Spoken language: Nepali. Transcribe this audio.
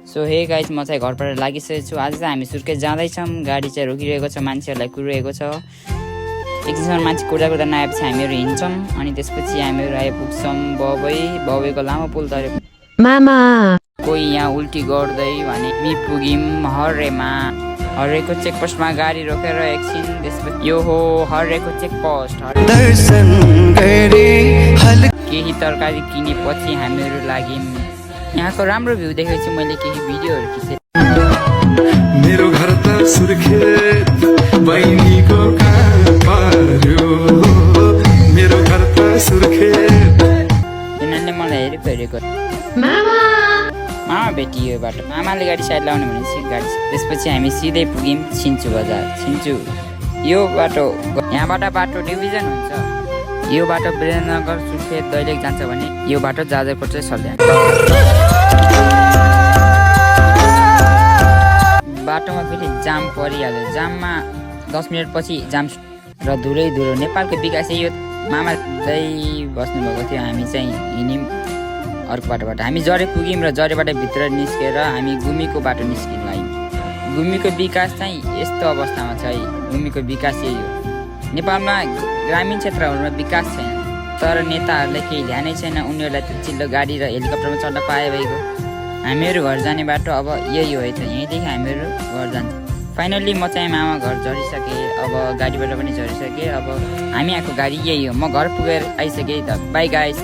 सो हे गाइज म चाहिँ घरबाट लागिसकेको छु। आज चाहिँ हामी सुर्खेत जाँदैछौँ। गाडी चाहिँ रोकिरहेको छ, मान्छेहरूलाई कुरिरहेको छ। एकछिनमा मान्छे कुर्दा नआएपछि हामीहरू हिँड्छौँ अनि त्यसपछि हामीहरू आइपुग्छौँ बबैको लामो पुल तर्यो। मामा कोही यहाँ उल्टी गर्दै भने मि पुग्यौँ हर्रेमा। हर्रेको चेकपोस्टमा गाडी रोकेर एकछिन त्यसपछि यो हो हर्रेको चेकपोस्ट। केही तरकारी किनेपछि हामीहरू लाग्यौँ। यहाँको राम्रो भ्यू देखेपछि मैले केही भिडियोहरू खिचेँ। मेरो घर त सुर्खेत बहिनीको कापार्यो, मेरो घर त सुर्खेत। यिनीहरूले मलाई हेरेको मामा भेटियो यो बाटो। मामाले गाडी साइड लाउने भनेपछि गाडी त्यसपछि हामी सिधै पुग्यौँ छिन्चु बजार। छिन्चु यो बाटो यहाँबाट बाटो डिभिजन हुन्छ। यो बाटो वीरेन्द्रनगर सुर्खेत दैलेख जान्छ भने यो बाटो जाजरकोट चाहिँ सल्यान। बाटोमा फेरि जाम परिहाल्यो। जाममा 10 मिनट पछि जाम र धुलो नेपालको विकास यो मामा बस्नुभएको थियो। हामी चाहिँ हिँड्यौँ अर्को बाटोबाट। हामी जरे पुग्यौँ र जरेबाट भित्र निस्केर हामी गुमीको बाटो निस्किनु आयौँ। गुमीको विकास चाहिँ यस्तो अवस्थामा छ। गुमीको विकास यही हो। नेपालमा ग्रामीण क्षेत्रहरूमा विकास छैन, तर नेताहरूलाई केही ध्यानै छैन। उनीहरूलाई त्यो चिल्लो गाडी र हेलिकप्टरमा चढ्न पाए भएको। हामीहरू घर जाने बाटो अब यही हो। यहीँदेखि हामीहरू घर जान्छ। फाइनल्ली म चाहिँ मामा घर झरिसकेँ। अब गाडीबाट पनि झरिसकेँ। अब हामी आएको गाडी यही हो। म घर पुगेर आइसकेँ त। By guys.